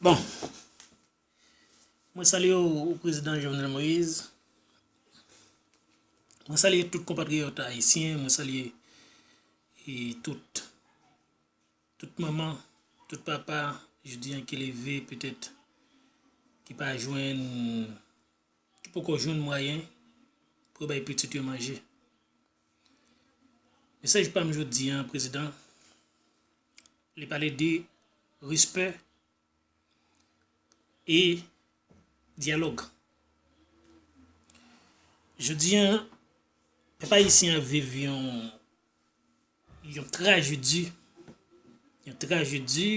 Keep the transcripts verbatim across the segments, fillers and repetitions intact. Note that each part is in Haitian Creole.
Bon, mwen salye w, prezidan Jovenel Moïse. Mwen salye tout konpatriyòt ayisyen. Mwen salye, e, tout, tout manman, tout papa, jodi a ki leve petèt, ki pa jwenn, ki poko jwenn mwayen pou yo bay pitit yo manje. Mesaj pa m jodi a, prezidan, li pale de respè e dyalòg. Jodi a, pèp ayisyen ap viv yon, yon trajedi, yon trajedi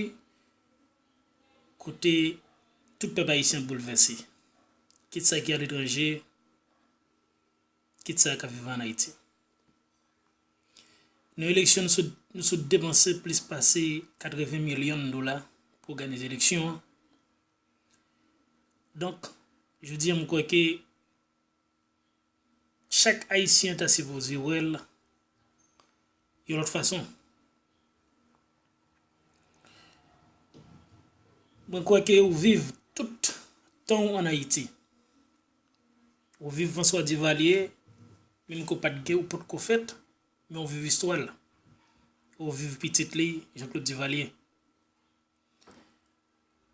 kote tout pèp ayisyen ap boulvèse. Kit sa ki aletranje, kit sa k ap viv ann Ayiti. Nan eleksyon, nou sot, nou sot depanse plis pase katreven milyon dola pou òganize eleksyon an. Donk, jodi a, m kwè ke chak ayisyen ta sipoze wè l yon lòt fason. Mwen kwè ke ou viv tout tan w ann Ayiti. Ou viv François Duvalier, menm ke w pa t gen, ou potko fèt, men ou viv istwa l. Ou viv pitit li, Jean-Claude Duvalier.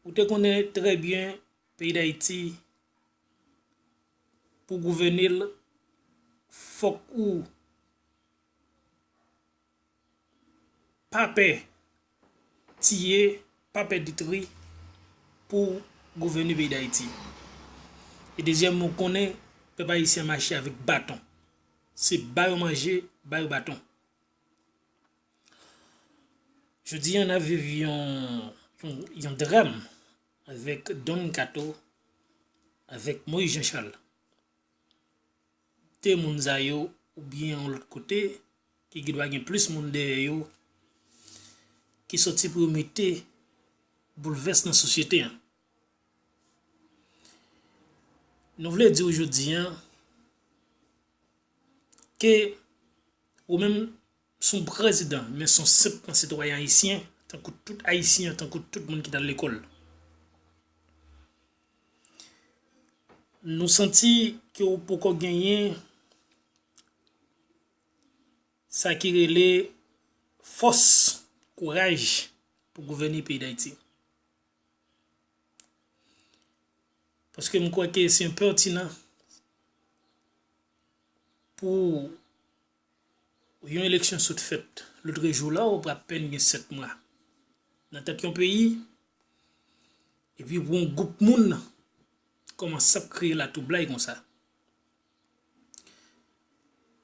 Ou te konnen trè byen peyi Dayiti, pou gouvène l, fòk ou pa pè tiye, pa pè detwi pou gouvène peyi Dayiti. E dezyèmman, ou konnen pèp ayisyen mache avèk baton. Se ba yo manje, ba yo baton. Jodi a, n ap viv yon, yon, yon dram avèk Don Kato, avèk Moïse Jean Charles. De moun sa yo, oubyen yon lòt kote, ki, ki dwa gen plis moun dèyè yo, ki soti pou yo mete boulvès nan sosyete a. Nou vle di w jodi a, ke ou menm, s on prezidan, men s on senp sitwayen ayisyen, tankou tout ayisyen, tankou tout moun ki t al lekòl. Nou santi ke w poko genyen sa ki rele fòs, kouraj pou gouvène peyi Dayiti. Paske m kwè ke se enpètinan pou yon eleksyon sot fèt lotrejou la, ou pral apèn gen sèt mwa nan tèt yon peyi, epi pou yon gwoup moun kòmanse ap kreye latwoublay konsa.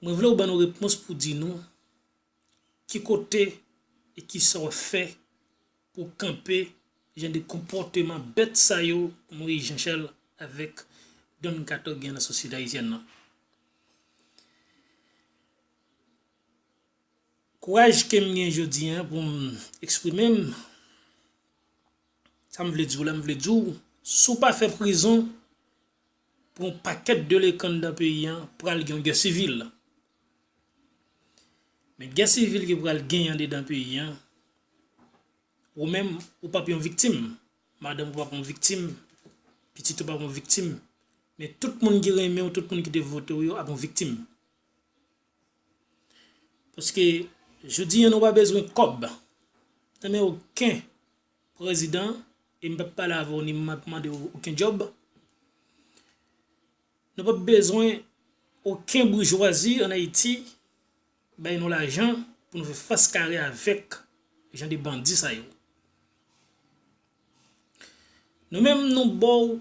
Mwen vle w ban nou repons pou di nou ki kote e ki sa w ap fè pou kanpe jan de konpòteman bèt sa yo Moïse Jean Charles avèk Don Kato gen nan sosyete ayisyèn nan. Kouraj ke m gen jodi a pou m eksprime m, sa m vle di w la, m vle di w, si w pa fè prizon pou yon pakèt delekan anndan peyi a, pral gen yon gè sivil. Men gè sivil ki pral genyen anndedan peyi a, ou menm, ou p ap yon viktim. Madanm ou p ap yon viktim. Pitit ou p ap yon viktim. Men tout moun ki renmen w, tout moun ki te vote w yo ap yon viktim. Paske jodi a nou pa bezwen kòb nan men okenn prezidan, e m p ap pale avè w ni m ap mande w okenn djòb. Nou p ap bezwen okenn boujwazi ann Ayiti bay nou lajan pou nou fè fas kare avèk jan de bandi sa yo. Nou menm, nou ba w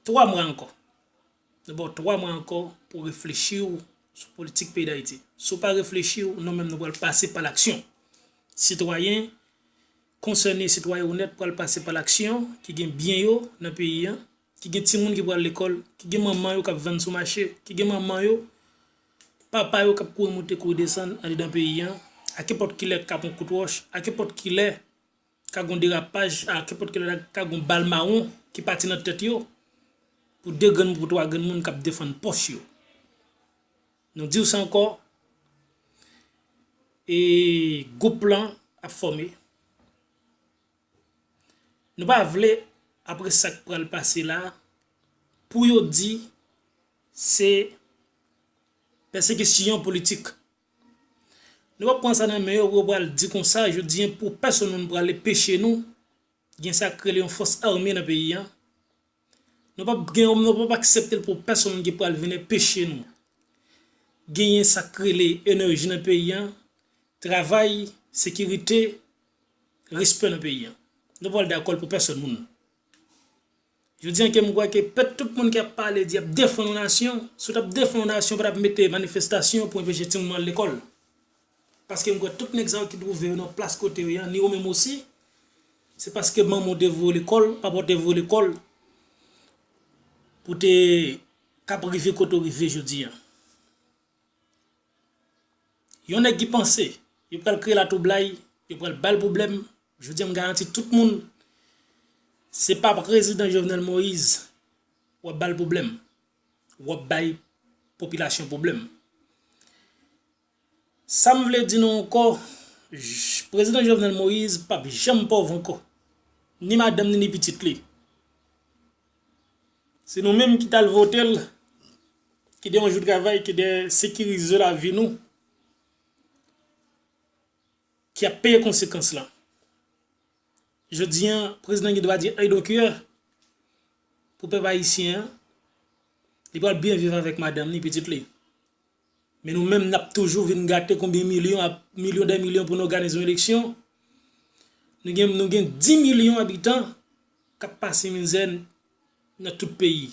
twa mwa ankò. Nou ba w twa mwa ankò pou w reflechi w sou politik peyi Dayiti. Si w pa reflechi w, nou menm nou pral pase pa laksyon. Sitwayen konsène, sitwayen onèt pral pase pa laksyon, ki gen byen yo nan peyi a, ki gen timoun ki pral lekòl, ki gen manman yo k ap vann sou mache, ki gen manman yo, papa yo k ap kouri moute, kouri desann anndedan peyi a, a kenpòt kilè ka pran kout wòch, a kenpòt kilè ka gon derapaj, a kenpòt kilè ka gon bal mawon ki pati nan tèt yo, pou de grenn moun, pou twa grenn moun k ap defann pòch yo. Nou di w sa ankò, e gwoup lan ap fòme. Nou pa vle, apre sa k pral pase la, pou yo di se pèsekisyon politik. Nou p ap pran sa nan men yo, pou yo pral di konsa, jodi a pou pèsonn moun prale peche nou, gen sa k rele yon fòs ame nan peyi a. Nou p ap gen, nou p ap aksepte l pou pèsonn moun ki pral vin peche nou. Genyen sa k rele enèji nan peyi a, travay, sekirite, respè nan peyi a. Nou pral dakò l pou pèsonn moun. Jodi a ke m kwè ke pèt tout moun ki ap pale di y ap defann yon nasyon, si w t ap defann yon nasyon, w pa t ap mete manifestasyon pou enpeche timoun al lekòl. Paske m kwè tout nèg sa yo ki twouve yo nan plas kote yo ye a, ni ou menm osi, se paske manman w te voye w lekòl, papa w te voye w lekòl, pou te kab rive kote w rive jodi a. Yon nèg ki panse yo pral kreye latwoublay, yo pral ba l pwoblèm, jodi a m garanti tout moun, se pa prezidan Jovenel Moïse w ap ba l pwoblèm, w ap bay popilasyon pwoblèm. Sa m vle di nou ankò, j-, prezidan Jovenel Moïse p ap janm pòv ankò, ni madanm ni, ni pitit li. Se nou menm ki t al vote l, ki de yon jou travay, ki de sekirize lavi nou, ki ap peye konsekans lan. Jodi a, prezidan gen dwa di "I don't care" pou pèp ayisyen an, li pral byen viv avèk madanm li, pitit li. Men nou menm, n ap toujou vin gate konbyen milyon ap, milyon dè milyon pou n òganize yon eleksyon. Nou gen, nou gen dis milyon abitan k ap pase mizè nan tout peyi.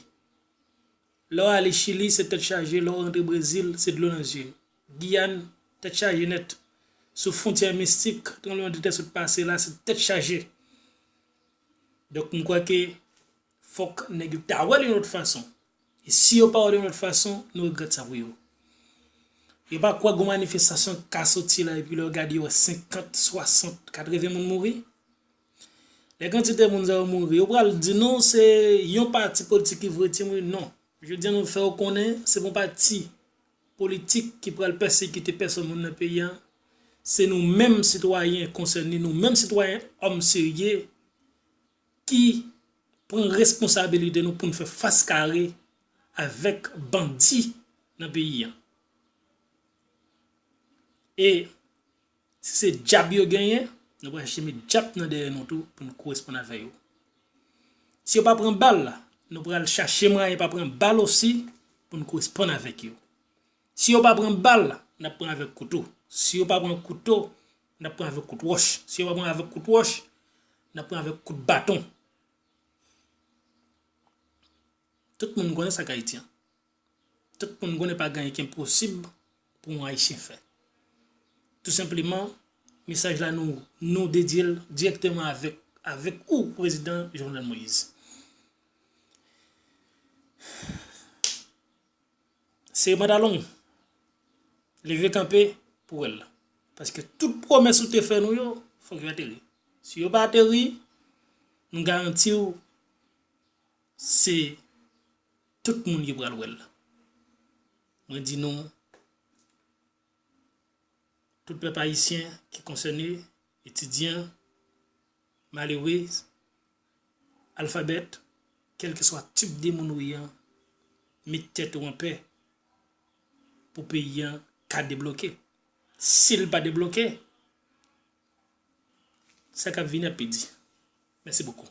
Lè w ale Chili, se tèt chaje, lè w rantre Brezil, se dlo nan zye. Giyàn, tèt chaje nèt. Sou fwontyè Mistik, tranblemanntè sot pase la, se tèt chaje. Donk, m kwè ke fòk nèg yo ta wè l yon lòt fason. E si yo pa wè l yon lòt fason, nou regrèt sa pou yo. Yo pa kwè gon manifestasyon k ka soti la epi lè yo gade yo wè senkant, swasant, katreven moun mouri. Lè kantite moun sa yo mouri, yo pral di nou se yon pati politik ki voye ti moun. Non. Jodi a nou fè yo konnen se pa yon pati politik ki pral pèsekite pèsonn moun nan peyi a. Se nou menm sitwayen konsène, nou menm sitwayen òm serye ki pran responsabilite nou pou n fè fas kare avèk bandi nan peyi a. E si se djab yo genyen, nou pral chache met djab nan dèyè nou tou pou n koresponn avè yo. Si yo pa pran bal, nou pral chache mwayen pa pran bal osi pou n koresponn avèk yo. Si yo pa pran bal, n ap pran avèk kouto. Si yo pa pran kouto, n ap pran avèk kout wòch. Si yo pa pran avèk kout wòch, n ap pran avèk kout baton. Tout moun konnen sa k Ayiti an. Tout moun konnen pa gen anyen ki enposib pou yon Ayisyen fè. Tou senpleman, mesaj la nou, nou dedye l dirèkteman avèk, avèk ou, prezidan Jovenel Moïse. Sere pantalon w, leve kanpe pou wè l. Paske tout pwomès ou te fè nou yo, fòk yo ateri. Si yo pa ateri, nou garanti w, se tout moun ki pral wè l. Mwen di nou, tout pèp ayisyen ki konsène, etidyan, malere, alfabèt, kèlkeswa tip de moun ou ye an, met tèt ou anpè pou peyi an ka debloke. Si l pa debloke, sa k ap vini ap pi di. Mèsi bokou.